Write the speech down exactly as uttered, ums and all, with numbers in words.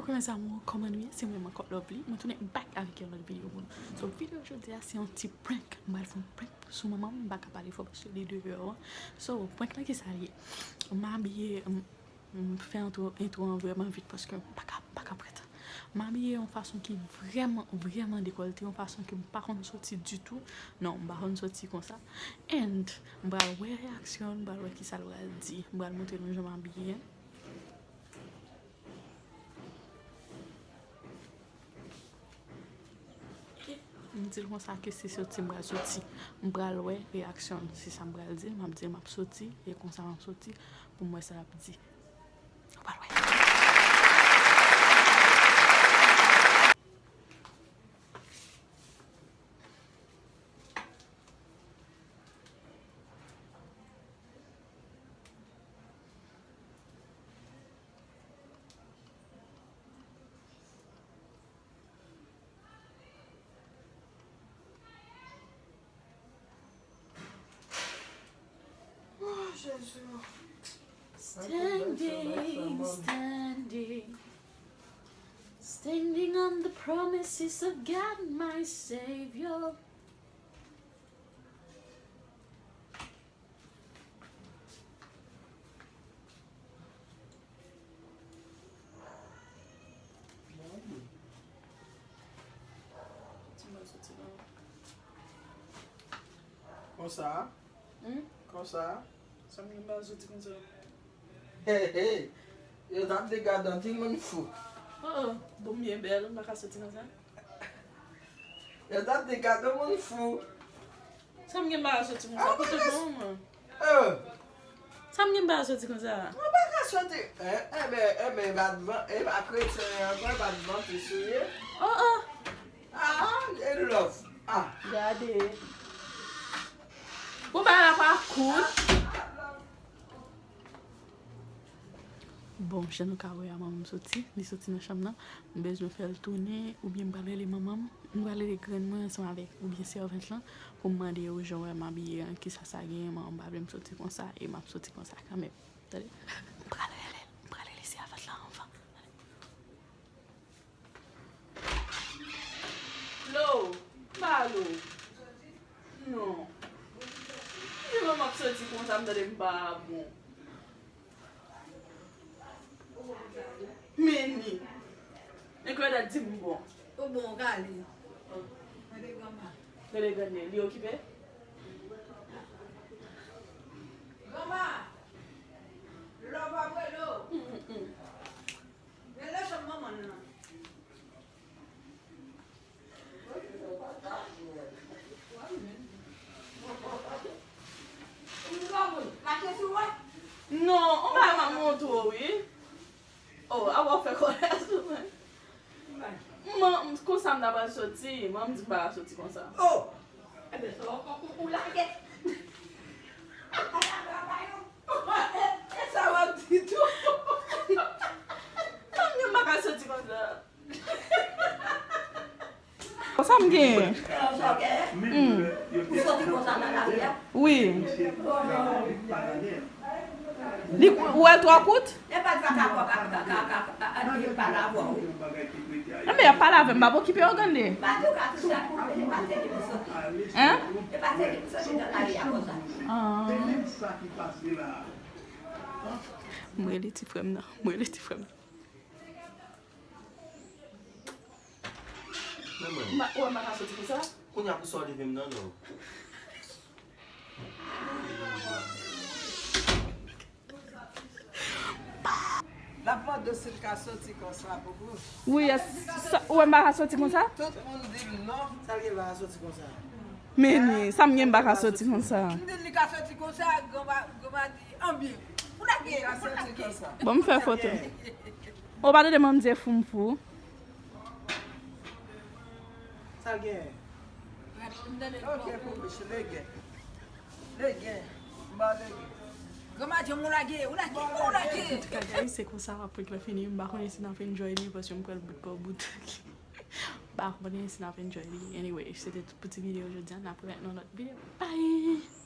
Coucou mes amours, kòman nou ye? Se mwen menm ankò, Lovely. Mwen tounen back avèk yon lòt videyo pou nou. So, videyo jodi a, se yon ti prank. Mwen pral fè yon prank sou manman m, m pa ka pale fò paske li deyò an. So, prank lan ki sa l ye? M abiye, m, m fè entwo, entwo an vrèman vit paske m pa ka, m pa ka prèt. M abiye yon fason ki vrèman, vrèman dekòlte, yon fason ke m pa konn soti ditou. Non, m pa konn soti konsa. And m pral wè reyaksyon l, m pral wè ki sa l pral di. M pral montre nou jan m abiye an. M di l konsa ke se soti m pral soti. M pral wè reyaksyon l. Se sa m pral di l, m ap di l m ap soti, e konsa m ap soti pou m wè sa l ap di. Nou pral wè. Oh, Jezi. Standing, standing, standing on the promises of God, my Savior. Konsa? Hmm? Konsa? Sa m gen ba soti konsa? Hey, hey. Yo t ap di gadon timoun fou. Oh, oh. Bon, m byen bèl, m pa ka soti konsa. Yo t ap di gadon moun fou. Sa m gen ba soti konsa? Kote bon mwen? Oh. Sa m gen ba soti konsa? Mwen pa ka soti. Eh, enben, enben, e pa dvan, e pa kretyen ankò, e pa dvan plis ou ye. Oh, oh. Ah, e love. Ah. Gade. Bon, bagay la pa kout. Bon, jan nou ka wè a, manman m soti. Li soti nan chanm nan. M bezwen fè l tounen, oubyen m pral rele manman m. M pral rele grann mwen ansanm avèk, oubyen sèvant lan, pou m mande yo jan w wè m abiye an, kisa sa genyen, manman m pa vle m soti konsa, e m ap soti konsa kanmenm. Tande? M pral rele l, m pral rele sèvant lan anvan. Lo, m pa lo. Non. Li wè m ap soti konsa, m tande m pa bon. Men ni. Men kwè dat di m bon. Ou bon, ou ka ale. Gade granma. Gade grann li, li okipe? Granma! Lò pa vre lo. Mm, mm, mm. Rele chanm manman l nan. Non, on bagay m ap montre w, wi. Oh, a w ap fè kòlè sou mwen. Man, konsa m ta pral soti, man, m di m pa ka soti konsa. Oh! Ebyen, sa w, ou, ou, ou lage. E sa w ap di tou. Tann, m pa ka soti konsa. Sa m genyen? Sa w genyen? Hmm. Ou soti konsa nan lari a? Wi. Li, ou wè l twò kout? E pa di pa ka, ka, ka, ka, ka, ka, ka, ka pale avè w. Enben, y ap pale avè m, m ap okipe yo, gade. Pa di w ka touche ak mwen, e pa se li pou soti. Hein? E pa se li pou soti nan lari a konsa. Ah. M rele ti frè m nan, m rele ti frè m nan. Men mwen. M pa, ou wè m pa ka soti konsa? Kounye a pou sa w leve m nan, non. L ap mande w si l ka soti konsa pou ou. Wi, sa, ou wè m pa ka soti konsa? Tout moun di l non. Sa l gen pa ka soti konsa? Men ni, sa m gen m pa ka soti konsa. M di l li ka soti konsa, granma, granma di, anbyen. Pou lage, pou lage. Bon, m fè foto. Ou pa tande manzè fou m fou. Sa l gen? Ok, pou bouch, legen. Legen. M ba legen. Granma di, ou lage, ou lage, ou lage. Antouka, guys, se konsa prank la fini. M pa konnen si n ap enjoy li, paske m pran l bout pa bout. M pa konnen si n ap enjoy li. Anyway, se te tout pou ti videyo jodi a. N ap wè nan lòt videyo. Bye!